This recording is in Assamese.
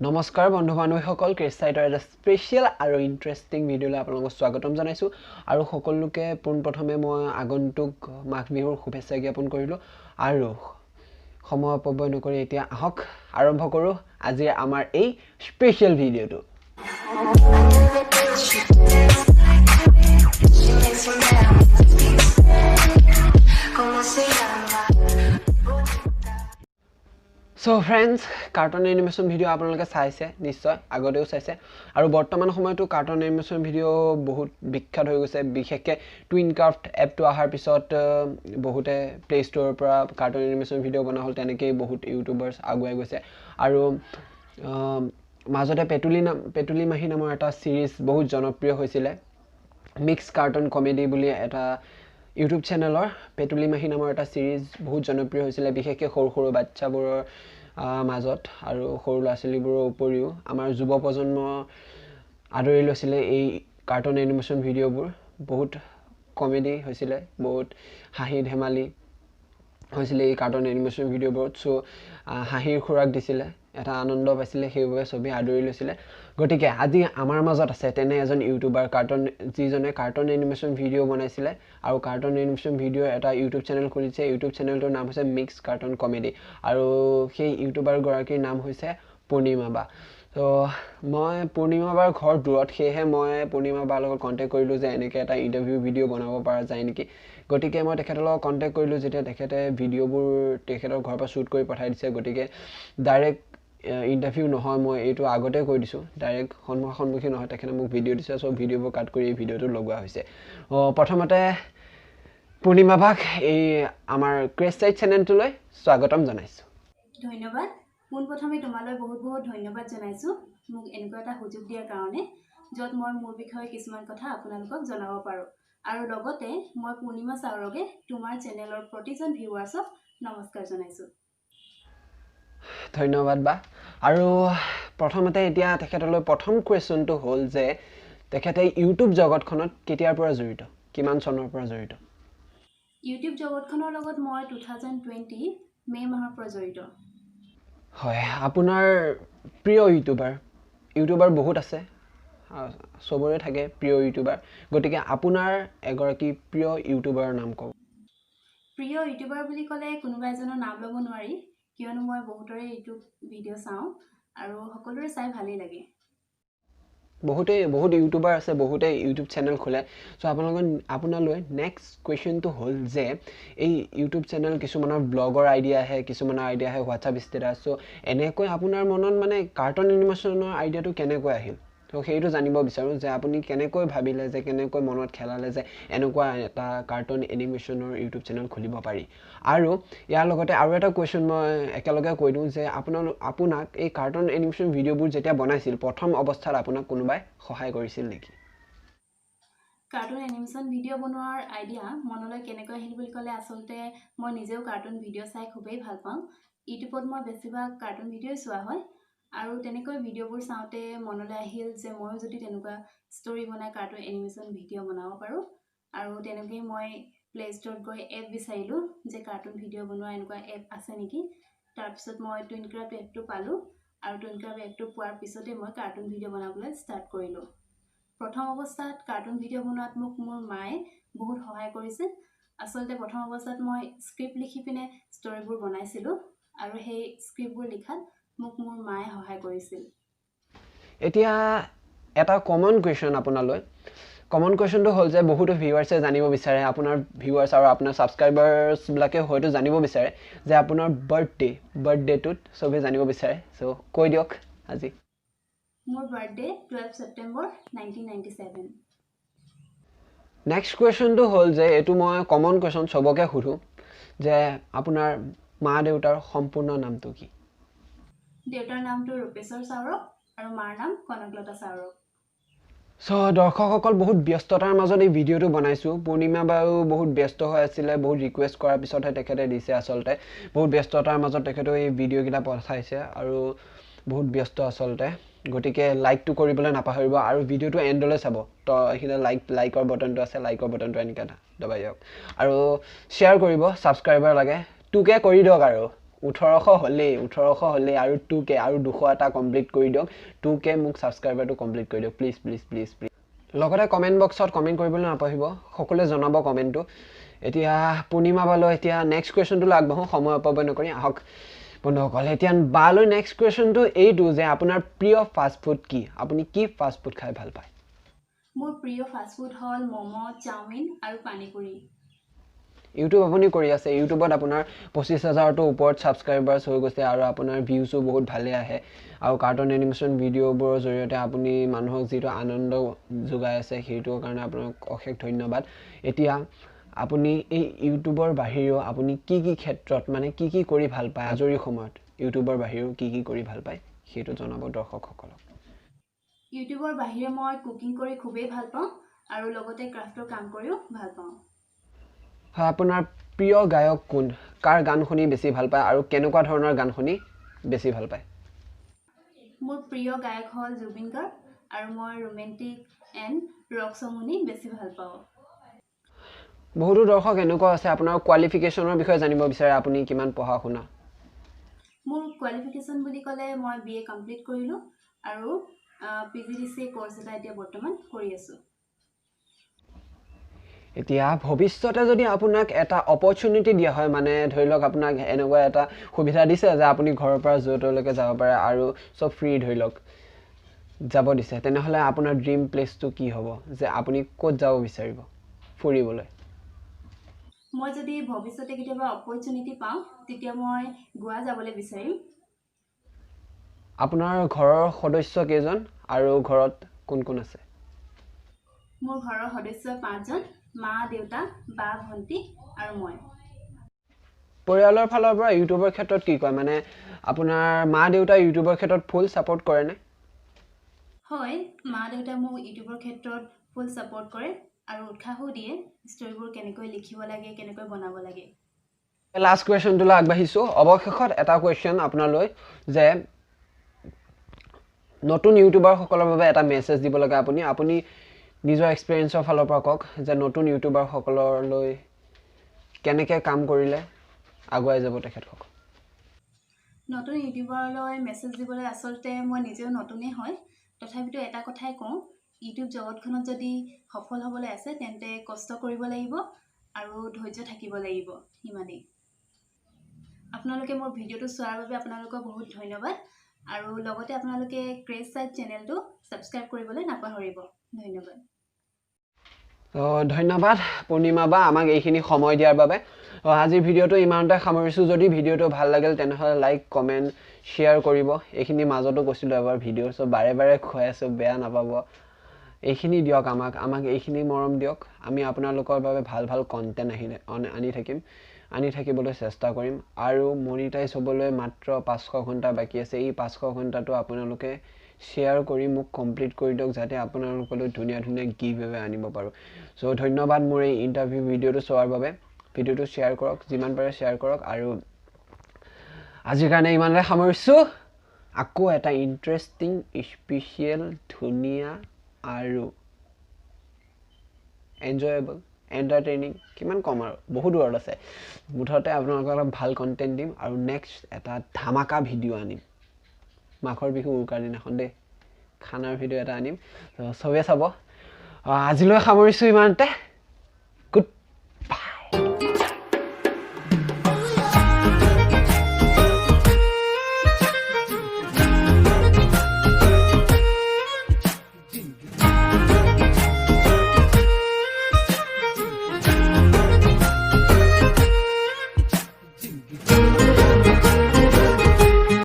নমস্কাৰ বন্ধু বান্ধৱীসকল, ক্ৰেছাইটৰ এটা স্পেচিয়েল আৰু ইণ্টাৰেষ্টিং ভিডিঅ'লৈ আপোনালোকক স্বাগতম জনাইছোঁ। আৰু সকলোকে পোনপ্ৰথমে মই আগন্তুক মাঘ বিহুৰ শুভেচ্ছা জ্ঞাপন কৰিলোঁ। আৰু সময় অপব্যয় নকৰি এতিয়া আহক আৰম্ভ কৰোঁ আজিৰ আমাৰ এই স্পেচিয়েল ভিডিঅ'টো। So friends, cartoon animation video আপোনালোকে চাইছে নিশ্চয়, আগতেও চাইছে। আৰু বৰ্তমান সময়তো কাৰ্টুন এনিমেশ্যন ভিডিঅ' বহুত বিখ্যাত হৈ গৈছে। বিশেষকৈ টুইনক্ৰাফ্ট এপটো অহাৰ পিছত বহুতে প্লে' ষ্ট'ৰৰ পৰা কাৰ্টুন এনিমেশ্যন ভিডিঅ' বনোৱা হ'ল, তেনেকেই বহুত ইউটিউবাৰ্ছ আগুৱাই গৈছে। আৰু মাজতে পেটুলি মাহী নামৰ এটা ছিৰিজ বহুত জনপ্ৰিয় হৈছিলে। মিক্স কাৰ্টুন কমেডি বুলি এটা ইউটিউব চেনেলৰ পেটুলি মাহী নামৰ এটা ছিৰিজ বহুত জনপ্ৰিয় হৈছিলে, বিশেষকৈ সৰু সৰু বাচ্ছাবোৰৰ মাজত আৰু সৰু ল'ৰা ছোৱালীবোৰৰ উপৰিও আমাৰ যুৱ প্ৰজন্ম আদৰি লৈছিলে এই কাৰ্টুন এনিমেশ্যন ভিডিঅ'বোৰ। বহুত কমেডি হৈছিলে, বহুত হাঁহি ধেমালি হৈছিলে এই কাৰ্টুন এনিমেশ্যন ভিডিঅ'বোৰত। চ' হাঁহিৰ খোৰাক দিছিলে, এটা আনন্দ পাইছিলে, সেইবাবে চবেই আদৰি লৈছিলে। গতিকে আজি আমাৰ মাজত আছে তেনে এজন ইউটিউবাৰ, যিজনে কাৰ্টুন এনিমেশ্যন ভিডিঅ' বনাইছিলে আৰু কাৰ্টুন এনিমেশ্যন ভিডিঅ'ৰ এটা ইউটিউব চেনেল খুলিছে। ইউটিউব চেনেলটোৰ নাম হৈছে মিক্স কাৰ্টুন কমেডি আৰু সেই ইউটিউবাৰগৰাকীৰ নাম হৈছে পূৰ্ণিমা বা। ত' মই পূৰ্ণিমা বাৰ ঘৰ দূৰত, সেয়েহে মই পূৰ্ণিমা বাৰ লগত কণ্টেক্ট কৰিলোঁ যে এনেকৈ এটা ইণ্টাৰভিউ ভিডিঅ' বনাব পৰা যায় নেকি। গতিকে মই তেখেতৰ লগত কণ্টেক্ট কৰিলোঁ, যেতিয়া তেখেতে ভিডিঅ'বোৰ তেখেতৰ ঘৰৰ পৰা শ্বুট কৰি পঠাই দিছে। গতিকে ডাইৰেক্ট ইণ্টাৰভিউ নহয়, মই এইটো আগতে কৈ দিছোঁ, ডাইৰেক্ট সন্মুখী নহয়, তেখেতে মোক ভিডিঅ' দিছে। চ' ভিডিঅ'বোৰ কাট কৰি এই ভিডিঅ'টো লগোৱা হৈছে। প্ৰথমতে পূৰ্ণিমা বাক এই আমাৰ ক্ৰেছাইট চেনেলটোলৈ স্বাগতম জনাইছোঁ। ধন্যবাদ। পোনপ্ৰথমে তোমালৈ বহুত বহুত ধন্যবাদ জনাইছোঁ মোক এনেকুৱা এটা সুযোগ দিয়াৰ কাৰণে, য'ত মই মোৰ বিষয়ে কিছুমান কথা আপোনালোকক জনাব পাৰোঁ। আৰু লগতে মই পূৰ্ণিমা চাউৰগে তোমাৰ চেনেলৰ প্ৰতিজন ভিউৱাৰ্ছক নমস্কাৰ জনাইছোঁ। ধন্যবাদ বা। আৰু প্ৰথমতে এতিয়া তেখেতলৈ প্ৰথম কুৱেশ্যনটো হ'ল যে তেখেতে ইউটিউব জগতখনত কেতিয়াৰ পৰা জড়িত, কিমান চনৰ পৰা জড়িত? ইউটিউব জগতখনৰ লগত মই 2020 মে' মাহৰ পৰা জড়িত। হয়, আপোনাৰ প্ৰিয় ইউটিউবাৰ বহুত আছে, চবৰে থাকে প্ৰিয় ইউটিউবাৰ, গতিকে আপোনাৰ এগৰাকী প্ৰিয় ইউটিউবাৰৰ নাম কওক। প্ৰিয় ইউটিউবাৰ বুলি ক'লে কোনোবা এজনৰ নাম ল'ব নোৱাৰি, কিয়নো মই বহুতৰে ইউটিউব ভিডিঅ' চাওঁ আৰু সকলোৰে চাই ভালেই লাগে। বহুত ইউটিউবাৰ আছে, বহুতে ইউটিউব চেনেল খোলে। চ' আপোনালৈ নেক্সট কুৱেশ্যনটো হ'ল যে এই ইউটিউব চেনেল কিছুমানৰ ব্লগৰ আইডিয়া আহে, কিছুমানৰ আইডিয়া আহে হোৱাটছআপ ষ্টেটাছ। চ' এনেকৈ আপোনাৰ মনত মানে কাৰ্টুন এনিমেশ্যনৰ আইডিয়াটো কেনেকৈ আহিল? ত' সেইটো জানিব বিচাৰোঁ যে আপুনি কেনেকৈ ভাবিলে, যে কেনেকৈ মনত খেলালে যে এনেকুৱা এটা কাৰ্টুন এনিমেশ্যনৰ ইউটিউব চেনেল খুলিব পাৰি। আৰু ইয়াৰ লগতে আৰু এটা কুৱেশ্যন মই একেলগে কৈ দিওঁ যে আপোনাক এই কাৰ্টুন এনিমেশ্যন ভিডিঅ'বোৰ যেতিয়া বনাইছিল প্ৰথম অৱস্থাত আপোনাক কোনোবাই সহায় কৰিছিল নেকি? কাৰ্টুন এনিমেশ্যন ভিডিঅ' বনোৱাৰ আইডিয়া মনলৈ কেনেকৈ আহিল বুলি ক'লে আচলতে মই নিজেও কাৰ্টুন ভিডিঅ' চাই খুবেই ভাল পাওঁ। ইউটিউবত মই বেছিভাগ কাৰ্টুন ভিডিঅ'ই চোৱা হয় আৰু তেনেকৈ ভিডিঅ'বোৰ চাওঁতে মনলৈ আহিল যে ময়ো যদি তেনেকুৱা ষ্ট'ৰী বনাই কাৰ্টুন এনিমেশ্যন ভিডিঅ' বনাব পাৰোঁ। আৰু তেনেকৈয়ে মই প্লে' ষ্ট'ৰত গৈ এপ বিচাৰিলোঁ যে কাৰ্টুন ভিডিঅ' বনোৱা এনেকুৱা এপ আছে নেকি। তাৰপিছত মই টুইনক্ৰাফ্ট এপটো পালোঁ আৰু টুইনক্ৰাফ্ট এপটো পোৱাৰ পিছতে মই কাৰ্টুন ভিডিঅ' বনাবলৈ ষ্টাৰ্ট কৰিলোঁ। প্ৰথম অৱস্থাত কাৰ্টুন ভিডিঅ' বনোৱাত মোক মোৰ মায়ে বহুত সহায় কৰিছিল। আচলতে প্ৰথম অৱস্থাত মই স্ক্ৰিপ্ট লিখি পিনে ষ্ট'ৰীবোৰ বনাইছিলোঁ আৰু সেই স্ক্ৰিপ্টবোৰ লিখাত মোক মোৰ মায়ে সহায় কৰিছিল। এতিয়া এটা কমন কুৱেশ্যন আপোনালৈ, কমন কুৱেশ্যনটো হ'ল যে বহুতো ভিউৱাৰ্ছে জানিব বিচাৰে, আপোনাৰ ভিউৱাৰ্ছ আৰু আপোনাৰ ছাবস্ক্ৰাইবাৰ্ছবিলাকে হয়তো জানিব বিচাৰে যে আপোনাৰ বাৰ্থডেটোত চবেই জানিব বিচাৰে। চ' কৈ দিয়ক আজি। মোৰ বাৰ্থডে 12 ছেপ্টেম্বৰ 1997। নেক্সট কুৱেশ্যনটো হ'ল যে এইটো মই কমন কুৱেশ্যন চবকে সোধোঁ যে আপোনাৰ মা দেউতাৰ সম্পূৰ্ণ নামটো কি? দেউতাৰ নামটো ৰূপেশ্বৰ চাউৰক আৰু মাৰ নাম কনকলতা চাউৰক। চ' দৰ্শকসকল, বহুত ব্যস্ততাৰ মাজত এই ভিডিঅ'টো বনাইছোঁ। পূৰ্ণিমা বায়ো বহুত ব্যস্ত হৈ আছিলে, বহুত ৰিকুৱেষ্ট কৰাৰ পিছতহে তেখেতে দিছে। আচলতে বহুত ব্যস্ততাৰ মাজত তেখেতেও এই ভিডিঅ'কেইটা পঠাইছে আৰু বহুত ব্যস্ত আচলতে। গতিকে লাইকটো কৰিবলৈ নাপাহৰিব আৰু ভিডিঅ'টো এণ্ডলৈ চাব। তো এইখিনি লাইকৰ বটনটো আছে, লাইকৰ বটনটো এনেকৈ দবাই দিয়ক আৰু শ্বেয়াৰ কৰিব। ছাবস্ক্ৰাইবাৰ লাগে 2K কৰি দিয়ক আৰু 1800 হ'লেই, 1800 হ'লেই আৰু 2K আৰু 200 এটা কমপ্লিট কৰি দিয়ক। 2K মোক ছাবস্ক্ৰাইবাৰটো কমপ্লিট কৰি দিয়ক, প্লিজ প্লিজ প্লিজ প্লিজ। লগতে কমেণ্ট বক্সত কমেণ্ট কৰিবলৈ নাপাহৰিব, সকলোৱে জনাব কমেণ্টটো। এতিয়া পূৰ্ণিমা বালৈ এতিয়া নেক্সট কুৱেশ্যনটোলৈ আগবাঢ়োঁ, সময় অপব্যয় নকৰি আহক বন্ধুসকল। এতিয়া বালৈ নেক্সট কুৱেশ্যনটো এইটো যে আপোনাৰ প্ৰিয় ফাষ্টফুড কি? আপুনি কি ফাষ্টফুড খাই ভাল পায়? মোৰ প্ৰিয় ফাষ্টফুড হ'ল ম'ম', চাওমিন আৰু পানীপুৰি। ইউটিউব আপুনি কৰি আছে, ইউটিউবত আপোনাৰ 25,000তো ওপৰত ছাবস্ক্ৰাইবাৰ্ছ হৈ গৈছে আৰু আপোনাৰ ভিউজো বহুত ভালেই আহে আৰু কাৰ্টুন এনিমেশ্যন ভিডিঅ'বোৰৰ জৰিয়তে আপুনি মানুহক যিটো আনন্দ যোগাই আছে সেইটোৰ কাৰণে আপোনাক অশেষ ধন্যবাদ। এতিয়া আপুনি এই ইউটিউবৰ বাহিৰেও আপুনি কি কি ক্ষেত্ৰত মানে কি কি কৰি ভাল পায় আজৰি সময়ত, ইউটিউবৰ বাহিৰেও কি কি কৰি ভাল পায় সেইটো জনাব দৰ্শকসকলক। ইউটিউবৰ বাহিৰে মই কুকিং কৰি খুবেই ভাল পাওঁ আৰু লগতে ক্ৰাফ্টৰ কাম কৰিও ভাল পাওঁ। হয়, আপোনাৰ প্ৰিয় গায়ক কোন? কাৰ গান শুনি বেছি ভাল পায় আৰু কেনেকুৱা ধৰণৰ গান শুনি বেছি ভাল পায়? মোৰ প্ৰিয় গায়ক হ'ল জুবিন গাৰ্গ আৰু মই ৰোমেণ্টিক এণ্ড ৰক ছং শুনি বেছি ভাল পাওঁ। বহুতো দৰ্শক এনেকুৱা আছে আপোনাৰ কোৱালিফিকেশ্যনৰ বিষয়ে জানিব বিচাৰে, আপুনি কিমান পঢ়া শুনা? মোৰ কোৱালিফিকেশ্যন বুলি ক'লে মই BA complete কৰিলোঁ আৰু PGDCA course এটা এতিয়া বৰ্তমান কৰি আছোঁ। এতিয়া ভৱিষ্যতে যদি আপোনাক এটা অপৰচুনিটি দিয়া হয়, মানে ধৰি লওক আপোনাক এনেকুৱা এটা সুবিধা দিছে যে আপুনি ঘৰৰ পৰা য'তলৈকে যাব পাৰে আৰু চব ফ্ৰী ধৰি লওক যাব দিছে, তেনেহ'লে আপোনাৰ ড্ৰিম প্লেচটো কি হ'ব, যে আপুনি ক'ত যাব বিচাৰিব ফুৰিবলৈ? মই যদি ভৱিষ্যতে কেতিয়াবা অপৰচুনিটি পাওঁ তেতিয়া মই গোৱা যাবলৈ বিচাৰিম। আপোনাৰ ঘৰৰ সদস্য কেইজন আৰু ঘৰত কোন কোন আছে? মোৰ ঘৰৰ সদস্য 5জন, মা, দেউতা, বা, ভণ্টি আৰু মই। পৰিয়ালৰ ফালৰ পৰা ইউটিউবৰ ক্ষেত্ৰত কি কয়, মানে আপোনাৰ মা দেউতা ইউটিউবৰ ক্ষেত্ৰত ফুল ছাপৰ্ট কৰেনে? হয়, মা দেউতা মোক ইউটিউবৰ ক্ষেত্ৰত ফুল ছাপৰ্ট কৰে আৰু উৎসাহো দিয়ে ষ্টৰিবোৰ কেনেকৈ লিখিব লাগে, কেনেকৈ বনাব লাগে। লাষ্ট কুৱেশ্যনটোলৈ আগবাঢ়িছোঁ। অৱশেষত এটা কুৱেশ্যন আপোনালৈ যে নতুন ইউটিউবাৰসকলৰ বাবে এটা মেছেজ দিব লাগে, আপুনি নিজৰ এক্সপিৰিয়েঞ্চৰ ফালৰ পৰা কওক যে নতুন ইউটিউবাৰসকললৈ কেনেকৈ কাম কৰিলে আগুৱাই যাব তেখেতসকল? নতুন ইউটিউবাৰলৈ মেছেজ দিবলৈ আচলতে মই নিজেও নতুনেই হয়, তথাপিতো এটা কথাই কওঁ, ইউটিউব জগতখনত যদি সফল হ'বলৈ আছে তেন্তে কষ্ট কৰিব লাগিব আৰু ধৈৰ্য থাকিব লাগিব, সিমানেই। আপোনালোকে মোৰ ভিডিঅ'টো চোৱাৰ বাবে আপোনালোকক বহুত ধন্যবাদ আৰু লগতে আপোনালোকে ক্ৰেজ চাইট চেনেলটো ছাবস্ক্ৰাইব কৰিবলৈ নাপাহৰিব। ধন্যবাদ। ধন্যবাদ পূৰ্ণিমা বা আমাক এইখিনি সময় দিয়াৰ বাবে। আজিৰ ভিডিঅ'টো ইমানতে সামৰিছোঁ। যদি ভিডিঅ'টো ভাল লাগিল তেনেহ'লে লাইক, কমেণ্ট, শ্বেয়াৰ কৰিব। এইখিনি মাজতো কৈছিলোঁ এবাৰ ভিডিঅ', চ' বাৰে বাৰে খুৱাই আছোঁ, বেয়া নাপাব। এইখিনি দিয়ক আমাক, আমাক এইখিনি মৰম দিয়ক। আমি আপোনালোকৰ বাবে ভাল ভাল কণ্টেণ্ট আনি থাকিম, আনি থাকিবলৈ চেষ্টা কৰিম। আৰু মনিটাইজ হ'বলৈ মাত্ৰ 500 ঘণ্টা বাকী আছে। এই 500 ঘণ্টাটো আপোনালোকে শ্বেয়াৰ কৰি মোক কমপ্লিট কৰি দিয়ক, যাতে আপোনালোকলৈ ধুনীয়া ধুনীয়া গিভ এৱে আনিব পাৰোঁ। চ' ধন্যবাদ মোৰ এই ইণ্টাৰভিউ ভিডিঅ'টো চোৱাৰ বাবে। ভিডিঅ'টো শ্বেয়াৰ কৰক, যিমান পাৰে শ্বেয়াৰ কৰক। আৰু আজিৰ কাৰণে ইমানতে সামৰিছোঁ। আকৌ এটা ইণ্টাৰেষ্টিং, স্পেচিয়েল, ধুনীয়া আৰু এনজয়েবল, এণ্টাৰটেইনিং, কিমান ক'ম আৰু, বহুত ৱৰ্ড আছে। মুঠতে আপোনালোকক অলপ ভাল কণ্টেণ্ট দিম আৰু নেক্সট এটা ধামাকা ভিডিঅ' আনিম। মাঘৰ বিহু উৰুকাৰ দিনাখন দেই, খানাৰ ভিডিঅ' এটা আনিম, চবেই চাব। আজিলৈ সামৰিছোঁ ইমানতে।